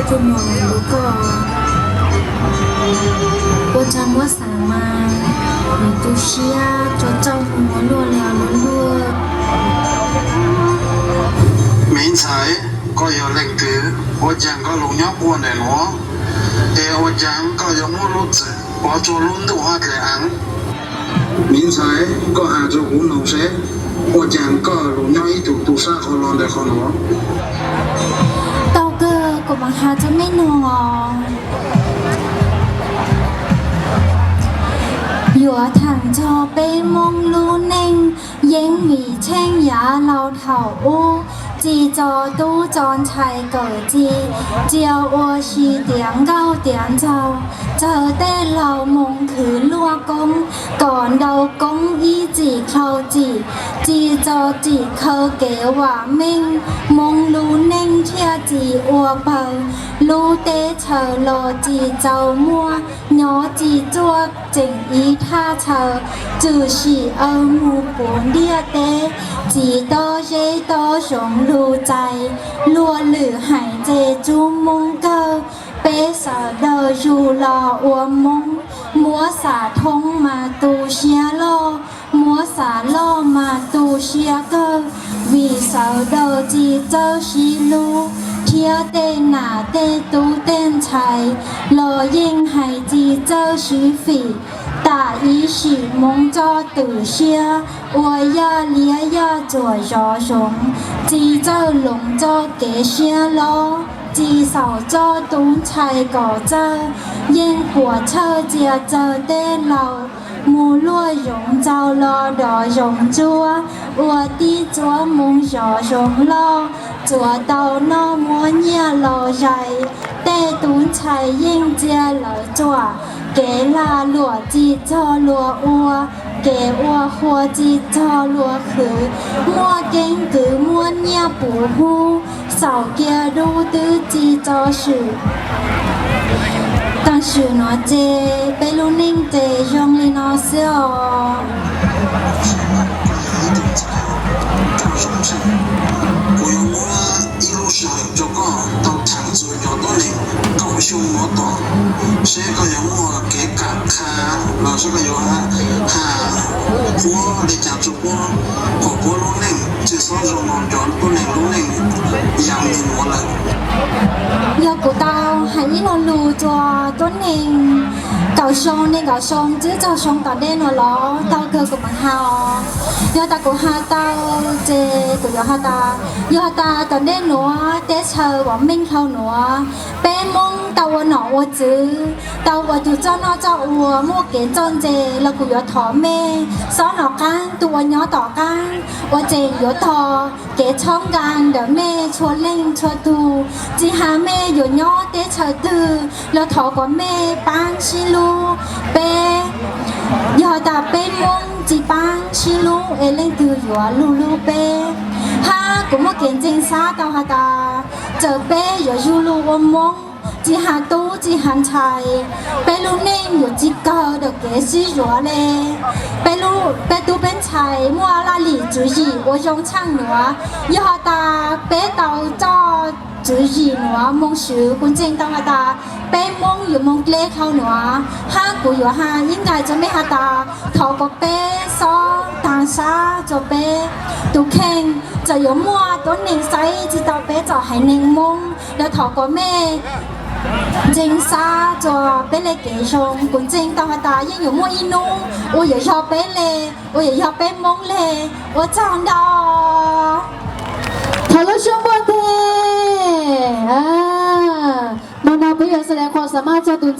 Tus muam, koj ua cas muab xav mas nws tu siab tso tsaug mus ua luaj li os luag luag. Me ntxhais, koj yog leej twg? Ua cas koj lus nyob quaj ntawm nuav? Es ua cas koj yuav muab lub txwm pov tsua lub ntuj hab dlej aav? Me ntxhais, koj has rua kuv noog seb, ua cas koj lus nyob ib tug tu sab qhov los ntawm qhov nuav? Tau kawg, kuv mam has rua mej noog os. Yuav thaam txug peb Moob lub neej, yeej vim tsheej yav laug thaum ub, txi txo tub txo ntxhais kawm txi, txia ua si tiav nkauj tiav nraug, txawg tej laug moog khwv luaj koob, kom ntau koob ib txim dlau txim, txi txo txim khaws kev vam meej, Moob lub neej thiaj txi ua pawg, lub teb chaws los txi txaus muaj, nyob txi txuaj tseem ib thaj chaw, tshwm sim aw mus puv ntiaj teb, txiv tob zeb tob zoov lug txais, luag lwm hais ntse tsuj Moob kawg, peb sawv daws zug los ua Moob, muab xav thoob mas tu siab loj, muab xav loj mas tu siab kawg, vim sawv daws txi txawj sib hlub, thiab tej nam tej tub tej ntxhais los yeej hais txi txawj sib fim, tam ib sim Moob txoj twm siab ua yaj liab yaj txuam zov zoov, txi txawj loov txoj kev siab loj, txi xaum txoj tub ntxhais kom txawj, yeej puam txhawj txia txawg tej laug, mus luaj zoov ntxaug los dov zoov ntsuab, ua tib txuab Moob zov zoov loj, txuav tau noj muab nyiaj los zais, tej tub ntxhais yeej txia lawv txuam, kev lag luam txi txog luag ua, kev ua qhua txi txog luag khwv, muaj keeb kwv muaj nyiaj puv hub, xaum kiag dub twb txi txo swm. Tam sim nuav ces peb lub neej ces zoo li no xwb os. Kuv yuav muab ib lub sij hawm rau koj tau thaam txug cov tuab neeg kaum xyoo nuav tom, seb koj yuav muaj kev kam qha los seb koj yuav has puab li cas rau puab, kom puab lub neej tsi xob zoo li cov tuab neeg lub neej yam li nuav lawm. Yog kuv tau has ib lo lus rua tuab neeg kaum xyoo, neeg kaum xyoo txwb txog xyoo tom ntej nuav los tau kawg kuv mam has os. Yog tas kuv has tau ces kuv yuav has tas, yog tas tom ntej nuav teb chaws vam meej dhau nuav, peb Moob tau ua nom ua tswv, tau ua tug txoj noj txoj ua muaj kev txawj ntse los kuv yuav thov mej xob nov qaab, tug uas nyob tom qaab uas tseem yuav tog kev txhawb nqa ntawm mej txhua leej txhua tug, tsi has mej yuav nyob teb chaws twg los thov kom mej paab sib hlub peb. Yog tas peb Moob tsi paab sib hlub es leej twg yuav lug hlub peb? Hab kuv muaj kev ntseeg xav tau has tas, txawm peb yuav zug lug ua Moob, tsi has tub tsi has ntxhais, peb lub neej yuav tsi kawg ntawm kev sib yuav le. Peb tub peb ntxhais muaj laj lim tswv yim ua zoo tshaaj nuav. Yog has tas peb tau txoj tswv yim nuav moo swv, kuv ntseeg tau has tas peb Moob yuav moo dleb dhau nuav. Hab kuv yuav has ib nqai rua mej has tas, thov kom peb xob taag sab rua peb tug kheej. Txawm yuav muaj tuab neeg saib tsi tau peb txom haiv neeg Moob los thov kom mej ntseeg sab rua peb le kev zoo. Kuv ntseeg tau has tas yeej yuav muaj ib nub uas yuav yog peb le, uas yuav yog peb Moob le. Ua tsaug ntau. Thov lub suab npuaj teg. Mo no peb yuav xas le qhuas xas maj txog tus